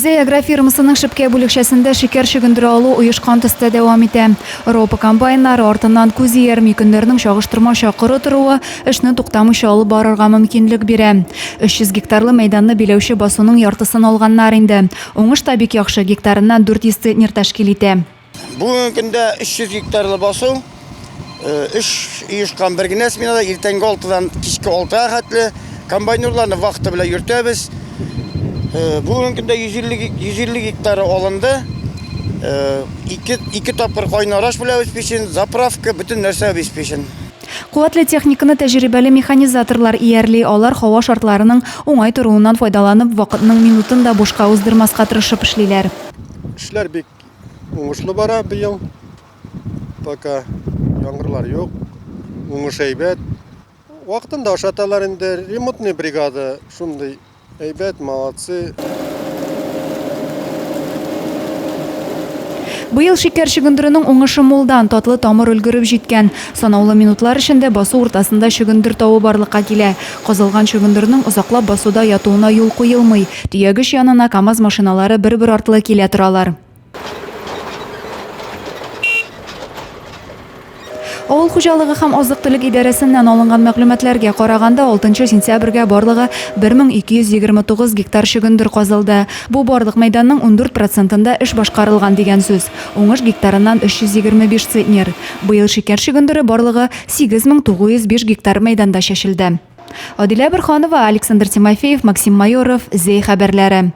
Зәй агрофирмасының Шепкә бүлекчәсендә шикәр чөгендере алу оешкан төстә дәвам итә. Ропа комбайннары артыннан күз иярми, көннәрнең чагыштырмача коры торуы эшне туктамыйча алып барырга мөмкинлек бирә. 300 гектарлы мәйданны биләүче басуның яртысын алганнар инде. Уңыш та бик яхшы, гектарыннан 400 центнер тәшкил итә. Бүгенге көндә 300 гектарлы басу, эш оешкан бер генә сменада иртәнге 6-дан кичке 6-га хәтле комбайнерларны вахта белән йөртәбез. Бүгенге көндә 150 150 гектары алынды. Ике, ике тапкыр кайнар аш белән обеспечен, заправка, бөтен нәрсә обеспечен. Куәтле техниканы тәҗрибәле механизаторлар иярли, алар һава шартларының уңай торуыннан файдаланып, вакытның минутын да бушка уздырмаска тырышып эшлиләр. Эшләр бик Уңышлы бара быел. Пока яңгырлар юк. Уңыш әйбәт. Вакытында ашаталар инде. Ремонтный бригада шундый әйбәт, молодцы. Быел шикәр чөгендеренең уңышы мулдан, татлы тамыр өлгереп җиткән. Санаулы минутлар эчендә басу уртасында чөгендер тавы барлыкка килә. Казылган чөгендернең озаклап басуда ятуына юл куелмый. Төягеч янына КАМАЗ машиналары бер-бер артлы килә торалар. Авыл хуҗалыгы һәм азык-төлек идарәсеннән алынган мәгълүматларга караганда, 6 сентябрьгә барлыгы 1229 гектар чөгендер казылды. Бу барлык мәйданның 14 процентында эш башкарылган дигән сүз. Уңыш гектарыннан 325 центнер. Быел шикәр чөгендере барлыгы 8905 гектар мәйданда чәчелде. Адилә Борһанова, Александр Тимофеев, Максим Майоров, Зәй хәбәрләре.